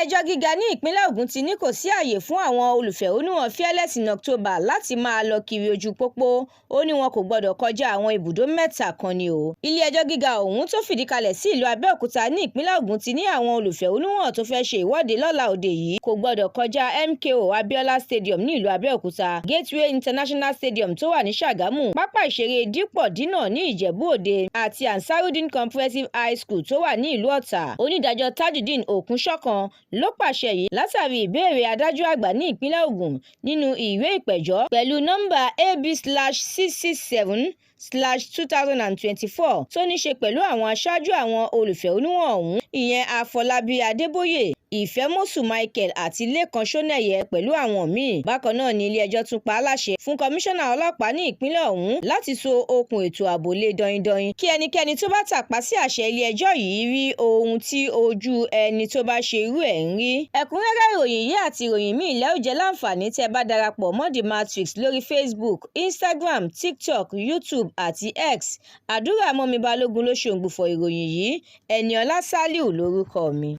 Ilé-ẹjọ́ gíga ní ìpínlẹ̀ Ogun ti ní kò sí ààyè fún àwọn olùfẹ̀hónúhàn Fearless in October láti máa lọ kiri ojú pópó. Ó ní wọn kò gbọdọ̀ kọjá àwọn ibùdó mẹ́ta kan ni o. Ilé-ẹjọ́ gíga ọ̀hún tó fìdí kalẹ̀ sí ìlú Abẹ́òkúta ní ìpínlẹ̀ Ogun ti ní àwọn olùfẹ̀hónúhàn tó fẹ́ ṣe ìwọ́de lọ́la òde yìí kò gbọdọ̀ kọjá MKO Abiola Stadium ní ìlú Abẹ́òkúta, Gateway International Stadium tó wà ní Ṣàgámù, pápá ìṣeré Dípọ̀ Dínà ní Ìjẹ̀bú Òde àti Ansarudeen Comprehensive High School tó wà ní ìlú Ọ̀tà. Onídàájọ́ Tajudeen Òkúnṣọ̀kan ló pàṣẹ yìí látàrí ìbéèrè adájọ́ àgbà ní ìpínlẹ̀ Ogun nínú ìwé ìpẹ̀jọ́ pẹ̀lú nọ́mbà AB/667/2024 tó ní í ṣe pẹ̀lú àwọn aṣáájú àwọn olùfẹ̀hónúhàn ọ̀hún, ìyẹn Àfọlábí Adébóyè, Ìfẹ́mọ́sù Michael àti Lẹ́kan Sọnẹ́yẹ pẹ̀lú àwọn míín. Bákan náà ni ilé-ẹjọ́ tún pa á láṣẹ fún kọmíṣánná ọlọ́pàá ní ìpínlẹ̀ ọ̀hún láti so okùn ètò ààbò lé dọindọin, kí ẹnikẹ́ni tó bá tàpá sí àṣẹ ilé-ẹjọ́ yìí rí ohun tí ojú ẹni tó bá ṣe irú ẹ̀ ń rí. Ẹ̀kúnrẹ́rẹ́ ìròyìn yìí àti ìròyìn míì lẹ́ ó jẹ́ láǹfààní tẹ́ bá darapọ̀ mọ́ The Matrix lórí Facebook, Instagram, TikTok, YouTube àti X. Àdúrà mọ́mi Balógun ló ṣòǹgbùfọ̀ ìròyìn yìí. Ẹniọlá Sálíù lórúkọ mi.